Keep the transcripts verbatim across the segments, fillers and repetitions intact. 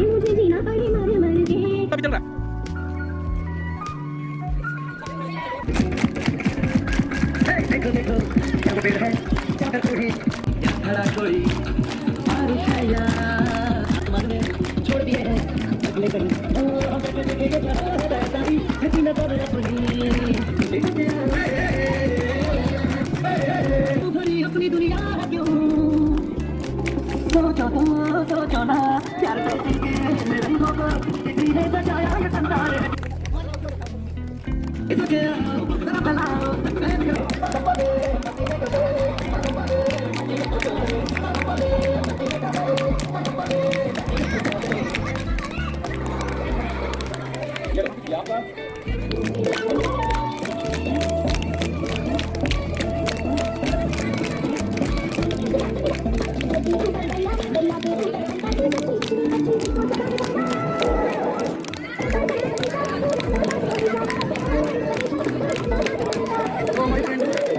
मुझे जीना पड़े मर मर के। अभी चल रहा। देखो, देखो, क्या वो पेड़ है, क्या कर तू ही? क्या खड़ा कोई बारिश है यार, आसमान में छोड़ दिए हैं अगले कहीं। ओ, हम तो देखेंगे क्या होता है, सारी हसीना तो मेरा पूरी। तू भरी अपनी दुनिया है क्यों? सोचो तुम, सोचो ना, प्यार करके रंगों को किसी ने सजाया ये संसार।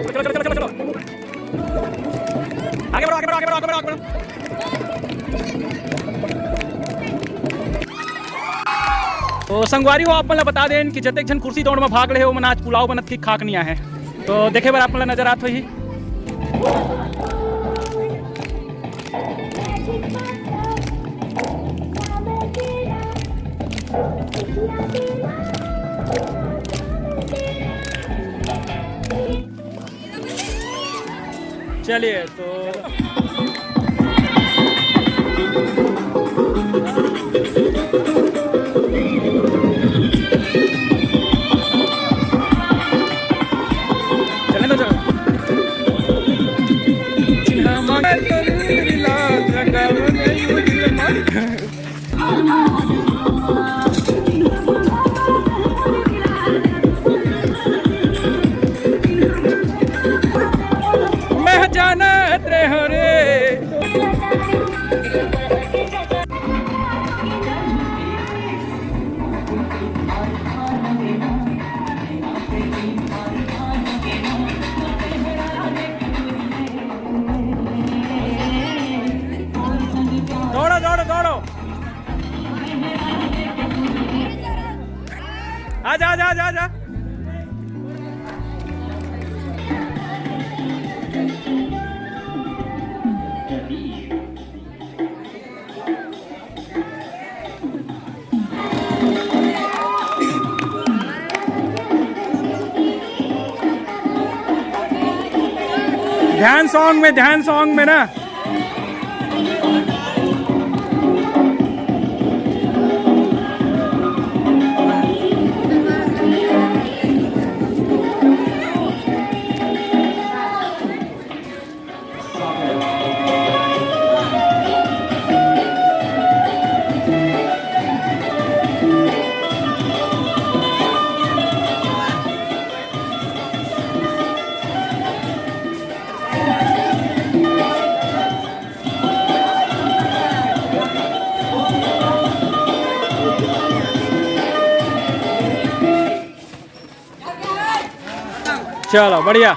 चलो, चलो, चलो, चलो, चलो। आगे बढ़ो, आगे बढ़ो, आगे बढ़ो, आगे बढ़ो, आगे बढ़ो। तो संगवारी हो, आप मन ला बता देन कि जतेक झन कुर्सी दौड़ में भाग ले हे, ओमन आज पुलाव बनत के खा के नइ आए हे। तो देखे बर आप मन ला नजर आत होही। चलिए तो चलने दो, चलो। चिन्हा मांगे तो लीला जगावे नहीं उजले मांगे। मैं जानत रहे रे। दौड़ो, दौड़ो, दौड़ो। आजा, आजा, आजा, आजा। ध्यान song में, ध्यान song में ना। चलो, बढ़िया।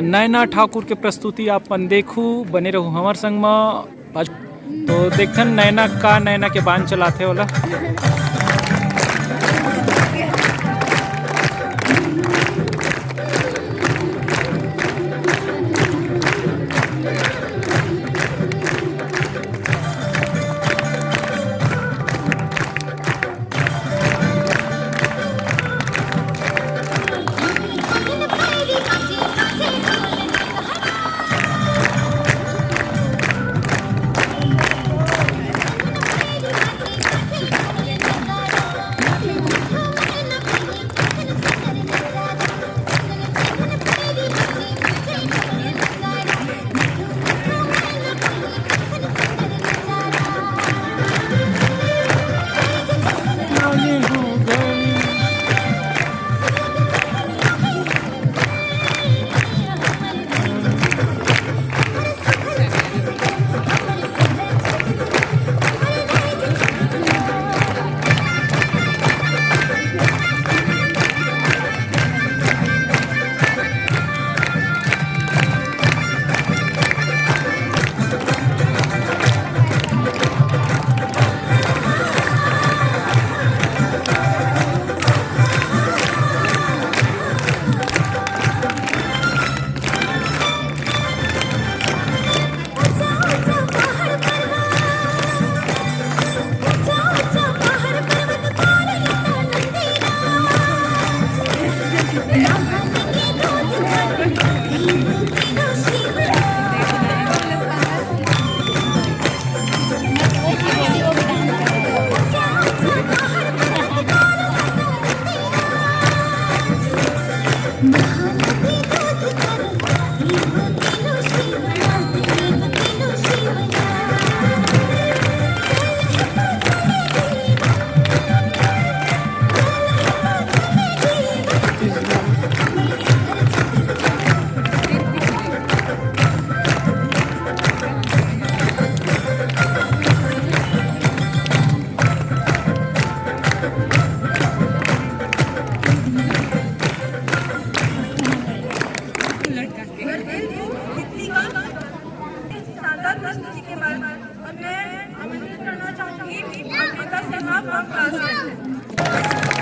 नैना ठाकुर के प्रस्तुति आप मन देखू, बने रहू हमर संग म। तो देखथन नैना का, नैना के बांध चलाथे ओला। शानदार प्रस्तुति के बाद, और मैं आमंत्रित करना चाहूंगी Amrita Sinha from class ten।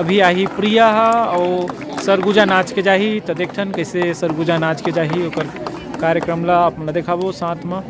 भी आही प्रिया ह, अउ सरगुजा नाच के जाही। त देखथन कइसे सरगुजा नाच के जाही, ओकर कार्यक्रम ला आप मन ला देखाबो साथ म।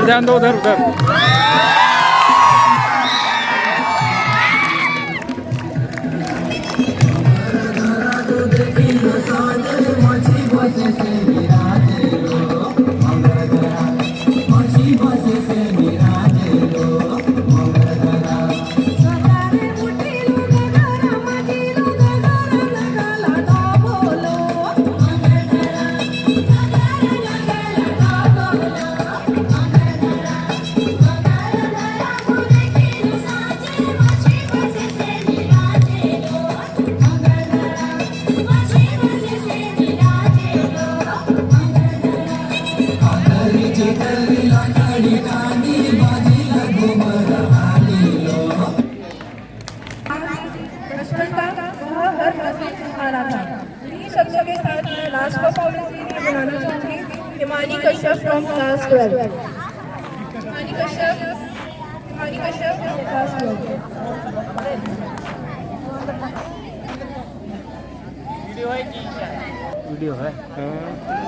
ध्यान दो उधर, उधर। बचपन का वह हर पल में सुहाना था। इन्हीं शब्दों के साथ मैं लास्ट परफॉर्मेंस के लिए बुलाना चाहूंगी Himani Kashyap from class twelve. Himani Kashyap, Himani Kashyap from class twelve. Video है। हाँ।